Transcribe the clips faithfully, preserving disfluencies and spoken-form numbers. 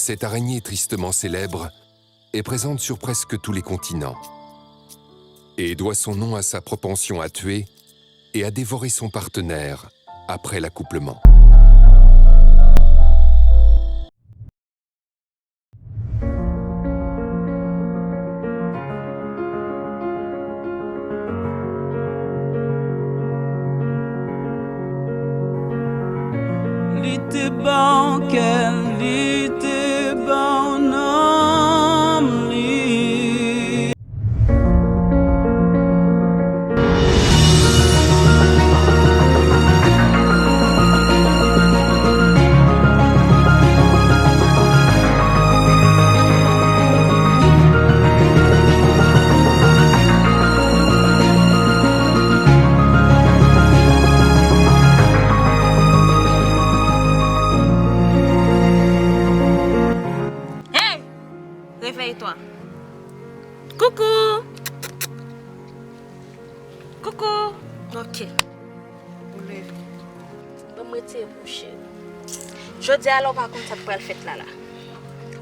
Cette araignée tristement célèbre est présente sur presque tous les continents et doit son nom à sa propension à tuer et à dévorer son partenaire après l'accouplement. Li te ba w kè l, li te ba w nanm li. Hey! Réveille-toi. Coucou! Coucou! Ok. Ou leve. Ban m retire pou w, cheri. Jodi a la, ou pa konn sa k pral fèt la la.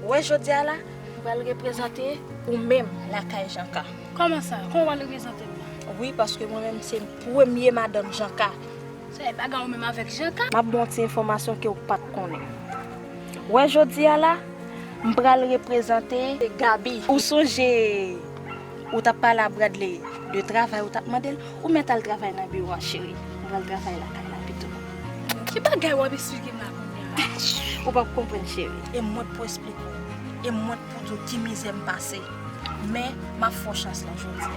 Ou wè jodi a la, m pral reprezante ou menm lakay Janka. Kòman sa? Kòman w pral reprezante m la? Wi, paske mwen menm se premye madanm Janka. Se bagay ou menm avèk Janka? M ap ba w ti enfòmasyon ke w pa t konnen. Ou wè jodi a la, m pral reprezante Gaby. Ou sonje ou t ap pale a Bradley de travay ou t ap mande l? Ou mèt al travay nan biwo a, cheri. M pral travay lakay la pito. Ki bagay w ap esplike m la kounye a? Ou p ap konprann, cheri. E mwen pou esplike w. E mwen pou di w ki mizè m pase. Men, m ap fè w chans lan jodi a.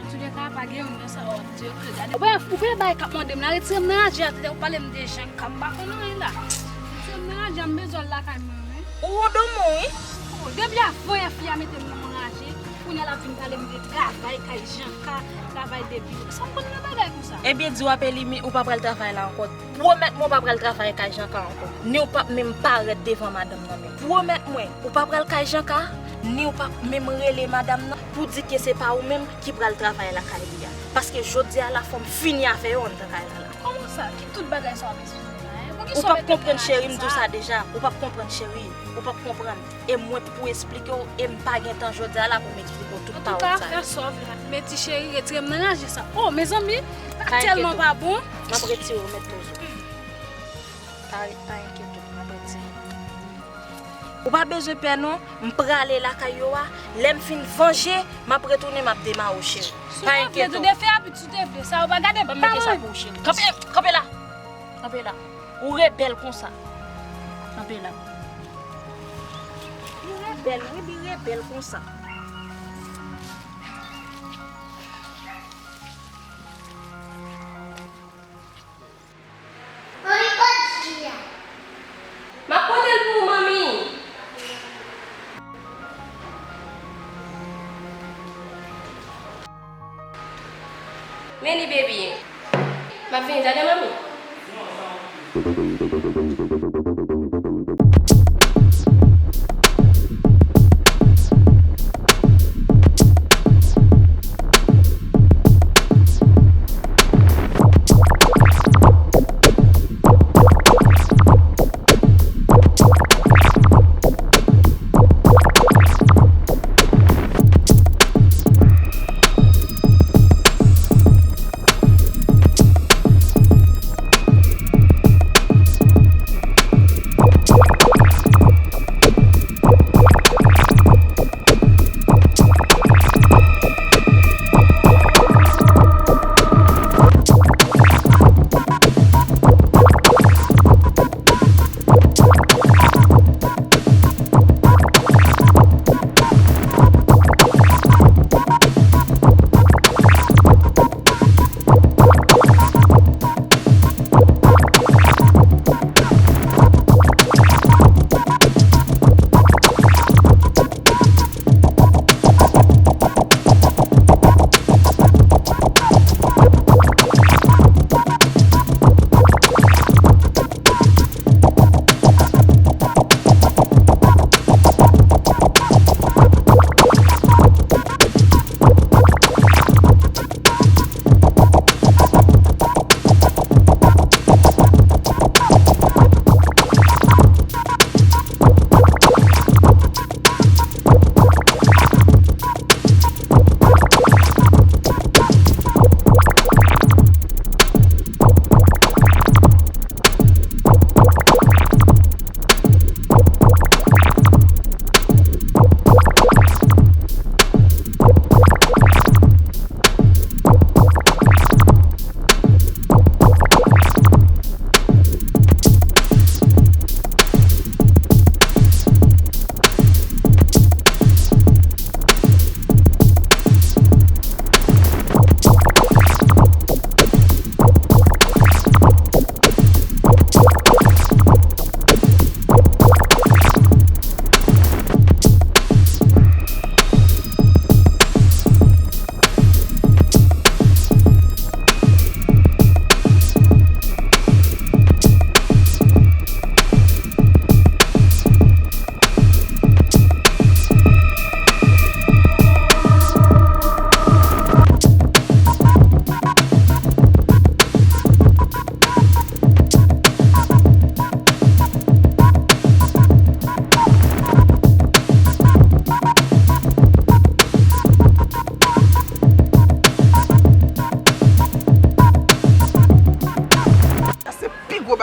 Antoulèka, pa gen youn nan sa w ap di yo k regade. Ou pa, ou pa bay k ap mande m la, retire m nan raje a, ou pale m de Janka, m pa konn anyen la. Retire m nan raje a, m bezwen al lakay mwen, wi. Ou wondomon, wi. Depi avan yè fi a mete m nan yon raje, kounye a l ap vin pale m de travay kay Janka, travay de biwo. Sa m konn nan bagay konsa? Ebyen, di w ap elimi-, ou pa pral travay la ankò. Pwomèt mwen ou pa pral travay kay Janka ankò. Ni ou p ap menm parèt devan madanm nan menm. Pwomèt mwen ou pa pral kay Janka, ni ou p ap menm rele madanm nan pou di ke se pa ou menm ki pral travay lakay li a. Paske jodi a la fò m fini avè yo anndan kay la la. Kòman sa? Ki tout bagay sa w ap esplike la, en? Pou ki sa w mete m nan raje sa? Ou p ap konprann cheri, m di w sa deja. Ou p ap konprann cheri. Ou p ap konprann. E mwen pou esplike w, e m pa gen tan jodi a la pou m esplike w tout pawòl sa yo. Antouka, fè sa w vle. Men ti cheri, retire m nan raje sa. Oh, mezanmi, sa tèlman pa bon. M ap retire w, mèt poze w. Pa, pa enkyete w, m ap retire w. Ou pa bezwen pè non, m prale lakay yo a. Lè m fin vanje, m ap retounen, m ap demare w, cheri. Pa enkyete w. Si w te vle, tou de fè apit, si w te vle, sa yo pa gade m. Ban m mete sa pou ou, cheri. Kanpe, kanpe la. Kanpe la. Ou rebèl konsa. Kanpe la. Li rebèl, wi, li rebèl konsa. Manmi, kote jwi a? M ap pote l pou ou, manmi. Men li, baby. M ap vini, tande, manmi.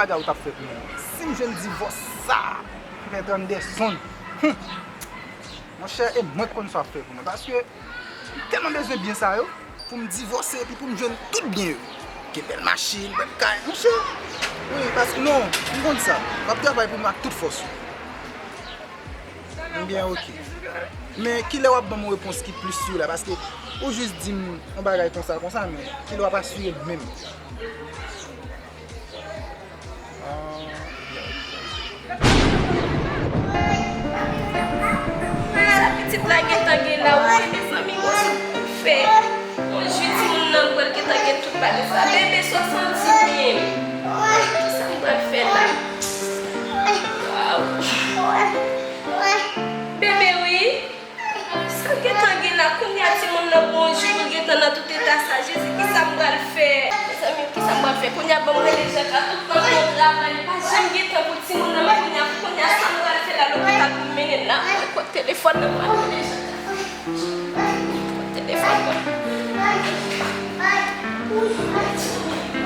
Bagay ou t ap fè pou mwen. Si m jwenn divòs sa ki fè trannde sonn. Hum. Monchè, e mwen k konn sa w ap fè pou mwen. Paske m tèlman bezwen byen sa yo pou m divòse epi pou m jwenn tout byen yo. Gen bèl machin, bèl kay. Monchè, wi, paske non, m konn sa. M ap travay pou mwen ak tout fòs. Ebyen, oke. Men kilè w ap ban m yon repons ki plis si la? Paske ou jis di m yon bagay konsa, konsa, men kilè w ap asire m menm? Ah, ebyen, oke. Sa pitit la gentan gen la, wi, mezanmi, bon, se pou fè. Yon jou timoun nan pral gentan gen tout bagay sa. Bebe, sa w santi byen? Kisa m pral fè la? Waw. Bebe, wi. Sa l gentan gen la, kounye a timoun nan pran yon jou pou l gentan nan tout eta sa. Jezi, kisa m pral fè? Mezanmi, kisa m pral fè? Kounye a ban m rele Jaka, tout tan l nan travay, li pa janm gen tan pou timoun nan, men kounye a, kounye a sa m pral fè la, lopital pou m mennen l la. Mwen kot telefòn nan, mwen rele Jaka. Kot telefòn nan.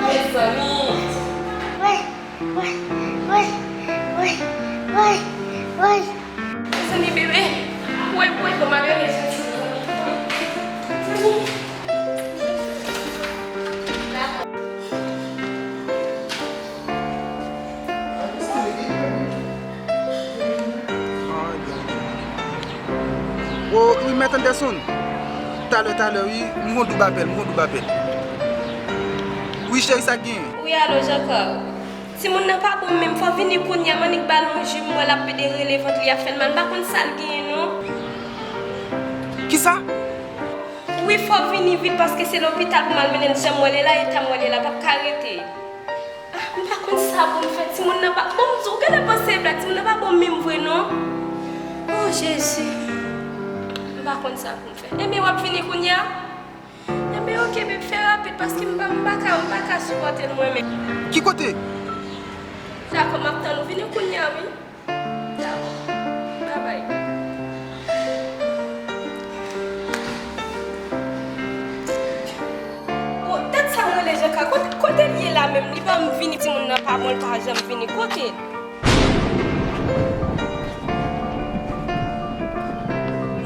Mezanmi. Mezanmi, bebe. Woy, woy, bon, m al rele Jezi. O, wi, Mèt Anderson. Talè, talè, wi. M gon doub apèl, m gon doub apèl. Wi, cheri, sa k genyen? Wi, alo, Jean Carl. Timoun nan pa bon menm, fò w vini kounye a, m annik ba l yon ji, m wè l ap pede rele vant li ap fè l mal, m pa konn sa l genyen non. Kisa? Wi, fò w vini vit paske se lopital pou m al mennen l, jan m wè l ye la, eta m wè l ye la, p ap ka rete. Ah, m pa konn sa pou m fè, timoun nan pa, bon, m di w genlè panse e blag, timoun nan pa bon menm vre non. Oh, Jezi, m pa konn sa pou m fè. Ebyen, w ap vini kounye a? Enben, oke, bebe, fè rapid, paske m pa, m pa ka, m pa ka sipòte l mwen menm. Ki kote? Dakò, m ap tann ou. Vini kounye a, wi. Dakò. Babay. Bon, tèt sa m rele Jean Carl. Kote, kote l ye la menm? Li pa vini, timoun nan pa bon, li pa janm vini. Kote l?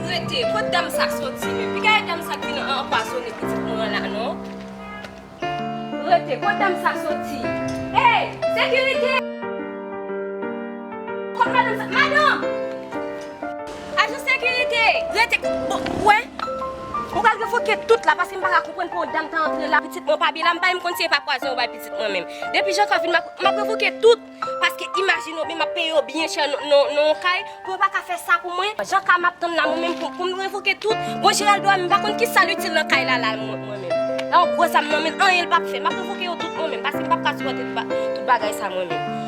Rete, kot dam sa soti menm? Piga e dam sa k vin anpwazonnen pitit mwen an la non. Rete, kot dam sa soti? Ey, sekirite! Kot madanm sa? Madanm! Ajan sekirite! Rete, bon, wè. Mwen pral revoke tout la, paske m pa ka konprann pou yon dam ta antre la, pitit mwen pa byen la, m pa menm konn si e pa pwazon yo bay pitit mwen menm. Depi Jean Carl vin, m ap, m ap revoke tout. Paske imajine w byen, m ap peye yo byen chè nan, nan, nan yon kay, pou yo pa ka fè sa pou mwen. Jean Carl m ap tann la, mwen menm pou, pou m revoke tout. Bon, Geraldo a, m pa konn ki sa l itil nan kay la, la, mwen, mwen menm. La, yon gwo zam nan men l, anyen l p ap fè. M ap revoke yo tout mwen menm, paske m p ap ka sipòte tout ba-, tout bagay sa mwen menm.